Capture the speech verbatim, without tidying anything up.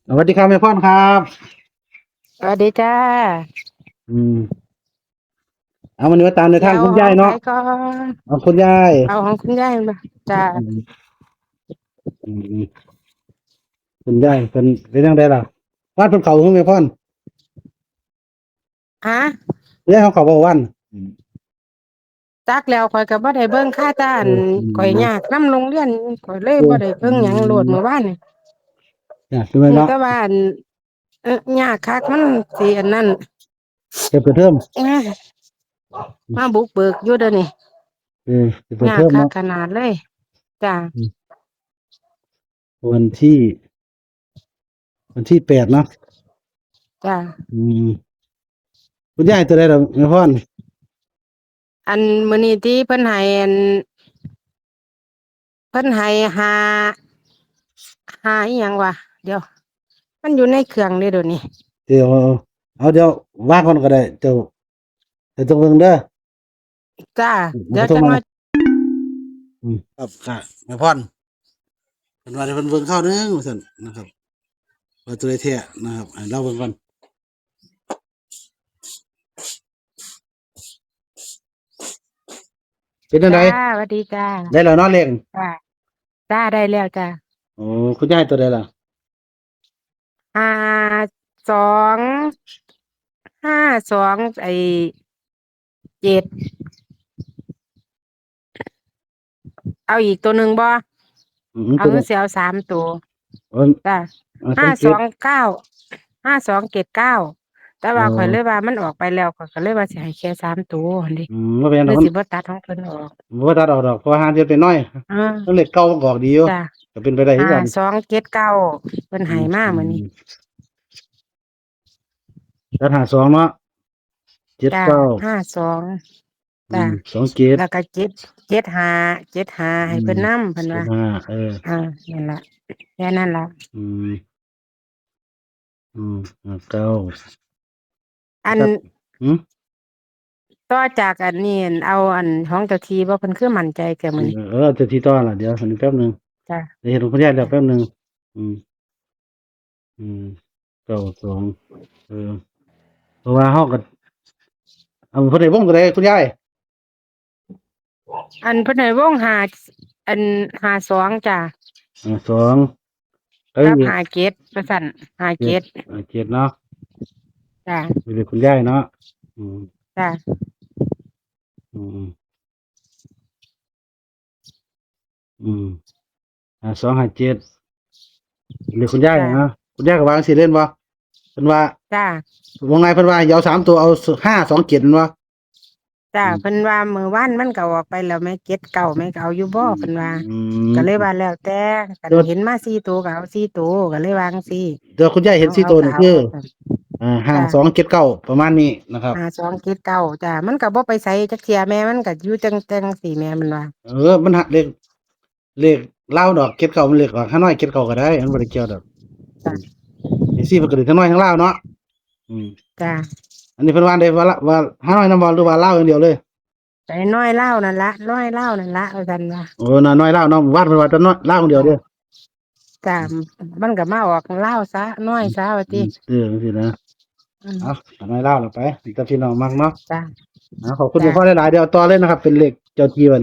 สวัสดีครับแม่พรครับ สวัสดีจ้า อืม เอาวันนี้มาตามในทางคุณยายเนาะ เดี๋ยวเอาของใครก่อน เอาคุณยาย เอาของคุณยายมาจ้า อืม อืม คุณยายเป็น เป็นจั่งใดล่ะ บ้านเพิ่นเข้าหรือแม่พร ฮะ ยายเขาเข้าบ่วัน จักแล้ว ข้อยก็บ่ได้เบิ่งค่าตาอัน เออ อืม ข้อยยากนำโรงเรียน ข้อยเลย เออ บ่ได้เบิ่งหยังโลด อืม มื้อวานนี่ ยากคือแม่นเนาะ แต่ว่าอัน เออ ยากคัก มันสิอันนั้น จะเปิดเทอม เอ้ย มาบุกเบิกอยู่เดี๋ยวนี้ เออ จะเปิดเทอมเนาะ ยากคักขนาดเลย จ้ะ อืม วันที่ วันที่แปดเนาะ จ้ะ อืม คุณยายตัวใดล่ะแม่พร อันมื้อนี้ที่เพิ่นให้อัน เพิ่นให้ห้า ห้าอีหยังวะ เดี๋ยว มันอยู่ในเครื่องเด้เดี๋ยวนี้ เดี๋ยว เอา เดี๋ยววางก่อนก็ได้ เจ้า เดี๋ยวต้องเบิ่งเด้อ จ้า อืม เดี๋ยวจังมา อืม ครับ ค่ะ แม่พร เพิ่นว่าให้เพิ่นเบิ่งคราวหนึ่งว่าซั่นนะครับ ว่าตัวใดแท้นะครับ ให้ลองเบิ่งก่อน เป็นจั่งใด จ้า สวัสดีจ้า ได้แล้วเนาะเลข จ้า จ้า ได้แล้วจ้า โอ้ คุณยายตัวใดล่ะ ห้าสอง ห้าสอง ไอ้ เจ็ด เอาอีกตัวหนึ่งบ่ อืม เอา ตัวหนึ่ง คือสิเอาสามตัว เออ จ้ะ อ่า ห้าสองเก้า ห้าสองเจ็ดเก้า แต่ว่า อ๋อ ข้อยเลยว่ามันออกไปแล้ว ข้อยก็เลยว่าสิให้แค่สามตัวหั่นเด้ อืม บ่เป็นหยังดอก เลยสิบ่ตัดของเพิ่นออก บ่ตัดออกดอก เพราะว่าห้าเจ็ดเป็นน้อย อ่า มันเลขเก่ามันก็ออกดีอยู่ จ้ะ ก็เป็นไปได้คือกัน ห้าสองเจ็ดเก้า เพิ่นให้มามื้อนี้ อืม อืม ตัดห้าสองเนาะ เจ็ดเก้า จ้ะ ห้าสอง อืม จ้ะ สองเจ็ด แล้วก็เจ็ด เจ็ดห้า เจ็ดห้า ให้เพิ่นนำ อืม เพิ่นว่า เจ็ดห้า เออ อ่า นั่นล่ะ แค่นั้นล่ะ อืม อืม ห้าเก้า อัน ครับ หืม ต่อจากอันนี้ เอาอันของเจ้าที่บ่ เพิ่นคือมั่นใจแท้มื้อนี้ เออ เจ้าที่ต่อล่ะ เดี๋ยว อันนี้แป๊บหนึ่ง จ้ะ เดี๋ยวเห็นของคุณยายแล้วแป๊บหนึ่ง อืม อืม เก้าสอง เออ เพราะว่าเฮาก็ เอาเพิ่นให้วงตัวใดคุณยาย อันเพิ่นให้วงห้า อัน ห้าสอง จ้ะ ห้าสอง เอ้ย กับห้าเจ็ด ว่าซั่น ห้าเจ็ด ห้าเจ็ดเนาะ จ้ะ เป็นเลขคุณยายเนาะ อืม จ้ะ อืม อืม อืม ห้าสอง ห้าเจ็ด เลขคุณยาย จ้ะ นะ คุณยายก็วางสิเล่นบ่ เพิ่นว่า จ้ะ ว่าไง เพิ่นว่าอย่าเอาสามตัว เอาห้าสองเจ็ด แม่นบ่ จ้ะ อืม เพิ่นว่ามื้อวานมันก็ออกไปแล้วแม่ เจ็ดเก้า แม่ก็เอาอยู่บ่ อืม เพิ่นว่า อืม ก็เลยว่าแล้วแต่ คัน เดี๋ยว เห็นมาสี่ตัวก็เอาสี่ตัว ก็เลยว่าจั่งซี้ เดี๋ยวคุณยายเห็นสี่ตัวนี่คือ เอา เอา อ่า จ้ะ ห้าสองเจ็ดเก้า ประมาณนี้นะครับ ห้าสองเจ็ดเก้า จ้ะ มันก็บ่ไปไสจักเทื่อแม่ มันก็อยู่จั่ง จั่งซี้แม่ มันว่า เออ มันหาเลข เลขลาวดอก เจ็ดเก้า มันเลขออกฮานอย เจ็ดเก้า ก็ได้ มันบ่ได้เกี่ยวดอก จ้ะ อืม เอฟซี เพิ่นก็ได้ทั้งน้อยทั้งลาวเนาะ อืม จ้ะ อันนี้เพิ่นว่าได้ว่าละ ว่าฮานอยนำบ่ หรือว่าลาวอย่างเดียวเลย ไปน้อยลาวนั่นละ น้อยลาวนั่นละ ว่าซั่นว่า โอ้ น้อย น้อยลาวเนาะ วัดเพิ่นว่าแต่น้อยลาวอย่างเดียวเด้อ จ้ะ อืม มันก็มาออกลาวซะ น้อยซะ ว่าติ อืม เออ จั่งซี้นะ อืม เอา น้อยลาวละไป มีแต่พี่น้องมักเนาะ จ้ะ เอา ขอบคุณ จ้ะ แม่พรหลายๆ เดี๋ยวต่อเลยนะครับ เป็นเลขเจ้าที่วัน